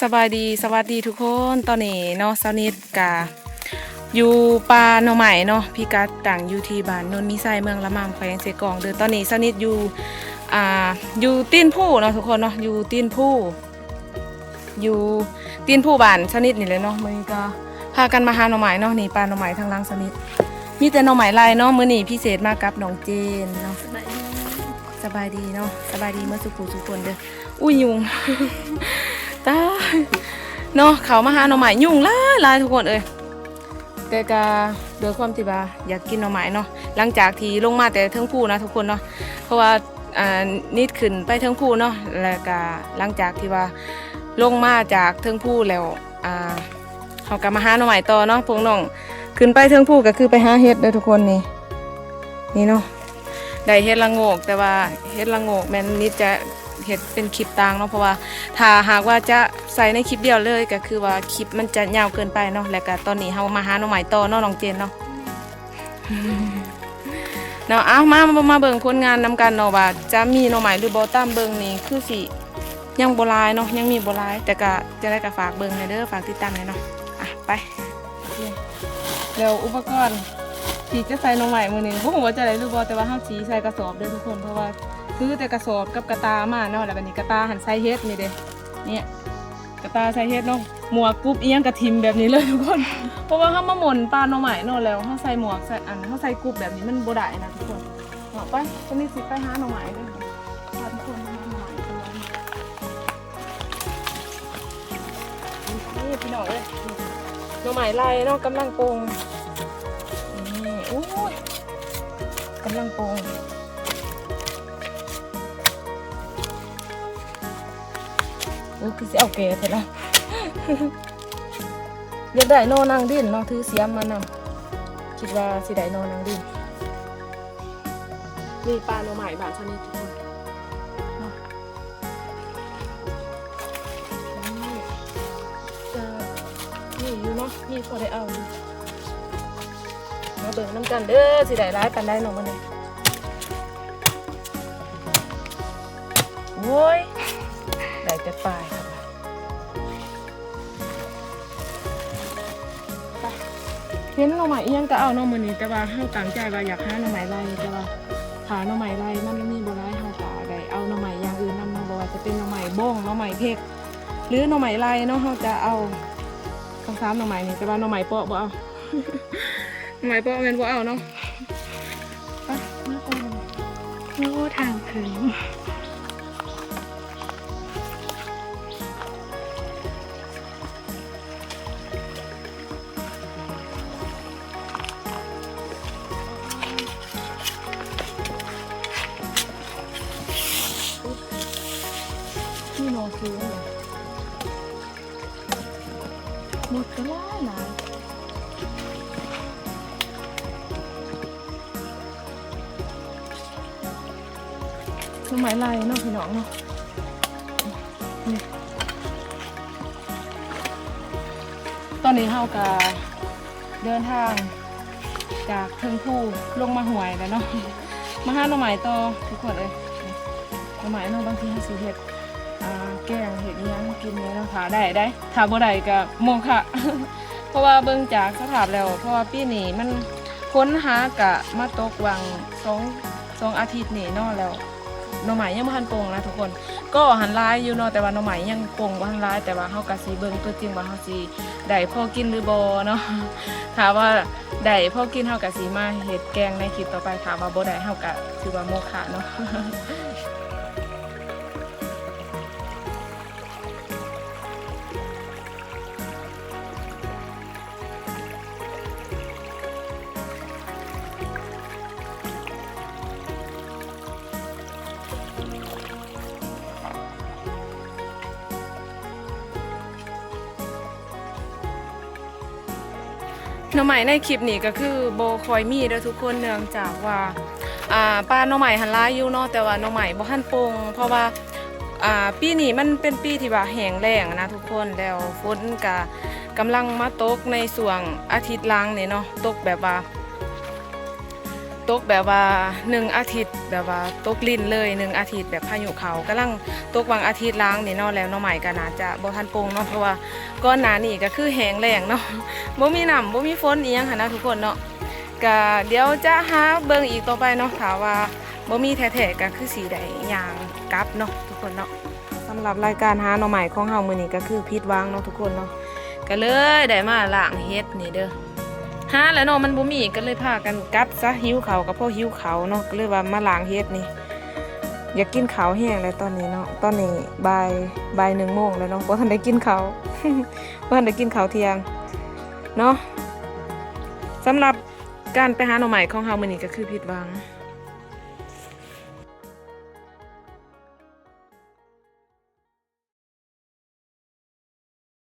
ສະບາຍດີ ສະຫວັດດີທຸກຄົນ. ຕອນນີ້ເນາະ ສາວນິດກະຢູ່ປ່າໜໍ່ໄມ້ເນາະ ພິກັດຕັ້ງຢູ່ທີ່ບ້ານໂນນມີໄຊ ເມືອງລະມັງ ແຂວງເຊກອງເດີ. ຕອນນີ້ສາວນິດຢູ່ ອ່າ ຢູ່ຕີນພູເນາະທຸກຄົນເນາະ ຢູ່ຕີນພູ ຢູ່ຕີນພູບ້ານສາວນິດນີ້ແຫຼະເນາະ. ມື້ນີ້ກໍພາກັນມາຫາໜໍ່ໄມ້ເນາະ ນີ້ປ່າໜໍ່ໄມ້ທາງຫຼັງສາວນິດ ມີແຕ່ໜໍ່ໄມ້ໄລ່ເນາະ. ມື້ນີ້ພິເສດມາກັບນ້ອງເຈນເນາະ. ສະບາຍດີ ສະບາຍດີເນາະ ສະບາຍດີເໝິດສູ່ຜູ້ສູ່ຄົນເດີ. ອຸ້ຍ ຍຸງ ຕາຍເນາະ ເຂົ້າມາຫາໜໍ່ໄມ້ ຍຸງຫຼາຍໆ ທຸກຄົນເອີຍ. ແຕ່ກະດ້ວຍຄວາມທີ່ວ່າຢາກກິນໜໍ່ໄມ້ເນາະ ຫຼັງຈາກທີ່ລົງມາແຕ່ເທິງພູນະທຸກຄົນເນາະ ເພາະວ່າ ອ່າ ນິດຂຶ້ນໄປເທິງພູເນາະ ແລ້ວກະຫຼັງຈາກທີ່ວ່າລົງມາຈາກເທິງພູແລ້ວ ອ່າ ເຮົາກະມາຫາໜໍ່ໄມ້ຕໍ່ເນາະ. ພວກນ້ອງຂຶ້ນໄປເທິງພູກະຄືໄປຫາເຫັດເດີທຸກຄົນ. ນີ້ ນີ້ເນາະ ໄດ້ເຫັດລະໂງກ ແຕ່ວ່າເຫັດລະໂງກແມ່ນນິດຈະເຮັດເປັນຄລິບຕ່າງເນາະ ເພາະວ່າຖ້າຫາກວ່າຈະໃສ່ໃນຄລິບດຽວເລີຍ ກໍຄືວ່າຄລິບມັນຈະຍາວເກີນໄປເນາະ. ແລ້ວກໍຕອນນີ້ເຮົາມາຫາໜໍ່ໄມ້ຕໍ່ເນາະ ນ້ອງເຈນເນາະ ເນາະ. ເອົາ ມາ ມາເບິ່ງຜົນງານນຳກັນເນາະ ວ່າຈະມີໜໍ່ໄມ້ຫຼືບໍ່. ຕາມເບິ່ງນີ້ຄືຊິຍັງບໍ່ຫຼາຍເນາະ ຍັງມີບໍ່ຫຼາຍ ແຕ່ກະຈັ່ງໃດກະຝາກເບິ່ງແດ່ເດີ ຝາກຕິດຕາມແດ່ເນາະ. ອ່ະ ໄປ. ແລ້ວອຸປະກອນທີ່ຈະໃສ່ໜໍ່ໄມ້ມື້ນີ້ ບໍ່ຮູ້ວ່າຈະໄດ້ຫຼືບໍ່ ແຕ່ວ່າເຮົາຊິໃສ່ກະສອບເດີທຸກຄົນ ເພາະວ່າຖືແຕ່ກະສອບກັບກະຕ່າມາເນາະ. ແລ້ວບັດນີ້ກະຕ່າຫັ້ນໃສ່ເຫັດນີ້ເດ້ ນີ້ ກະຕ່າໃສ່ເຫັດເນາະ ໝວກກຸບອີ່ຫຍັງກະຖິ້ມແບບນີ້ເລີຍທຸກຄົນ ເພາະວ່າເຮົາມາໝົນປ່າໜໍ່ໄມ້ເນາະ ແລ້ວເຮົາໃສ່ໝວກ ໃສ່ອັນ ເຮົາໃສ່ກຸບແບບນີ້ມັນບໍ່ໄດ້ນະທຸກຄົນເນາະ. ໄປ ຕອນນີ້ຊິໄປຫາໜໍ່ໄມ້ເດີ ພາທຸກຄົນມາຫາໜໍ່ໄມ້ກ່ອນ. ນີ້ພີ່ນ້ອງເອີຍ ໜໍ່ໄມ້ໄລ່ເນາະ ກຳລັງປົ່ງ ນີ້ ໂອ້ຍ ກຳລັງປົ່ງ. ໂອ້ ຄືຊິເອົາແກ່ແທ້ລະ ຢາກໄດ້ໜໍ່ນາງດິນເນາະ ຖືສຽມມານຳ ຄິດວ່າຊິໄດ້ໜໍ່ນາງດິນ. ນີ້ປ່າໜໍ່ໄມ້ບ້ານຊະນິດທຸກຄົນເນາະ. ນີ້ ກະມີຢູ່ເນາະ ມີພໍໄດ້ເອົາຢູ່. ມາເບິ່ງນຳກັນເດີ ຊິໄດ້ຫຼາຍປານໃດເນາະມື້ນີ້. ໂອ້ຍ ໄດ້ແຕ່ປາຍ. ເຫັນໜໍ່ໄມ້ອີ່ຫຍັງກະເອົາເນາະມື້ນີ້ ແຕ່ວ່າເຮົາຕັ້ງໃຈວ່າຢາກຫາໜໍ່ໄມ້ໄລ່ ແຕ່ວ່າຖ້າໜໍ່ໄມ້ໄລ່ມັນມີບໍ່ຫຼາຍ ເຮົາກະໄດ້ເອົາໜໍ່ໄມ້ຢ່າງອື່ນນຳເນາະ ບໍ່ວ່າຈະເປັນໜໍ່ໄມ້ບົ້ງ ໜໍ່ໄມ້ເພັກ ຫຼືໜໍ່ໄມ້ໄລ່ເນາະ ເຮົາຈະເອົາສອງສາມໜໍ່ໄມ້ນີ້ ແຕ່ວ່າໜໍ່ໄມ້ເປາະບໍ່ເອົາ ໜໍ່ໄມ້ເປາະແມ່ນບໍ່ເອົາເນາະ. ໄປ ມາກ່ອນ ໂອ້ ທາງຂຶ້ນ. ມີໜໍ່ເສືອ ໝົດກໍຫຼາຍຫຼາຍ. ໜໍ່ໄມ້ໄລ່ເນາະ ພີ່ນ້ອງເນາະ. ນີ້ ຕອນນີ້ເຮົາກະເດີນທາງຈາກເທິງພູລົງມາຫ້ວຍແລ້ວເນາະ ມາຫາໜໍ່ໄມ້ຕໍ່ທຸກຄົນເອີຍ. ໜໍ່ໄມ້ເນາະ ບາງທີເຮົາຊິເຮັດ ອ່າ ແກງເຮັດອີ່ຫຍັງກິນນີ້ເນາະ ຖ້າໄດ້ໄດ໋ ຖ້າບໍ່ໄດ້ກະໂມຄະ ເພາະວ່າເບິ່ງຈາກສະພາບແລ້ວ ເພາະວ່າປີນີ້ມັນ ຝົນຫາກະມາຕົກຫວ່າງສອງ ສອງອາທິດນີ້ເນາະ ແລ້ວໜໍ່ໄມ້ຍັງບໍ່ທັນປົ່ງນະທຸກຄົນ. ກໍຫັ້ນຫຼາຍຢູ່ເນາະ ແຕ່ວ່າໜໍ່ໄມ້ຍັງປົ່ງບໍ່ທັນຫຼາຍ ແຕ່ວ່າເຮົາກະຊິເບິ່ງຕົວຈິງວ່າເຮົາຊິໄດ້ພໍກິນຫຼືບໍ່ເນາະ. ຖ້າວ່າໄດ້ພໍກິນ ເຮົາກະຊິມາເຮັດແກງໃນຄລິບຕໍ່ໄປ ຖ້າວ່າບໍ່ໄດ້ ເຮົາກະຖືວ່າໂມຄະເນາະ. ໜໍ່ໄມ້ໃນຄລິບນີ້ກໍຄືບໍ່ຄ່ອຍມີເດີທຸກຄົນ ເນື່ອງຈາກວ່າ ອ່າ ປ່າໜໍ່ໄມ້ຫັ້ນຫຼາຍຢູ່ເນາະ ແຕ່ວ່າໜໍ່ໄມ້ບໍ່ທັນປົ່ງ ເພາະວ່າ ອ່າ ປີນີ້ມັນເປັນປີທີ່ວ່າແຫ້ງແລ້ງນະທຸກຄົນ ແລ້ວຝົນກະກຳລັງມາຕົກໃນຊ່ວງອາທິດຫຼັງນີ້ເນາະ ຕົກແບບວ່າ ຕົກແບບວ່າໜຶ່ງອາທິດ ແບບວ່າຕົກລິນເລີຍໜຶ່ງອາທິດ ແບບພາຍຸເຂົ້າ ກຳລັງຕົກຫວ່າງອາທິດຫຼັງນີ້ເນາະ ແລ້ວໜໍ່ໄມ້ກໍໜ້າຈະບໍ່ທັນປົ່ງເນາະ ເພາະວ່າກ່ອນໜ້ານີ້ກໍຄືແຫ້ງແລ້ງເນາະ ບໍ່ມີນ້ຳ ບໍ່ມີຝົນອີ່ຫຍັງຫັ້ນນະທຸກຄົນເນາະ. ກະດຽວຈະຫາເບິ່ງອີກຕໍ່ໄປເນາະ ຖ້າວ່າບໍ່ມີແທ້ໆ ກະຄືຊິໄດ້ຍ່າງກັບເນາະທຸກຄົນເນາະ. ສຳລັບລາຍການຫາໜໍ່ໄມ້ຂອງເຮົາມື້ນີ້ກໍຄືຜິດຫວັງເນາະທຸກຄົນເນາະ ກໍເລີຍໄດ້ມາລ້າງເຫັດນີ້ເດີ ຫາແລ້ວເນາະ ມັນບໍ່ມີ ກໍເລີຍພາກັນກັບຊະ ຫິວເຂົ້າກໍພໍຫິວເຂົ້າເນາະ ກໍເລີຍວ່າມາລ້າງເຫັດນີ້. ຢາກກິນເຂົ້າແຮງແລ້ວຕອນນີ້ເນາະ ຕອນນີ້ບ່າຍ ບ່າຍໜຶ່ງໂມງແລ້ວເນາະ ບໍ່ທັນໄດ້ກິນເຂົ້າ ບໍ່ທັນໄດ້ກິນເຂົ້າທ່ຽງເນາະ. ສຳລັບການໄປຫາໜໍ່ໄມ້ຂອງເຮົາມື້ນີ້ກໍຄືຜິດຫວັງ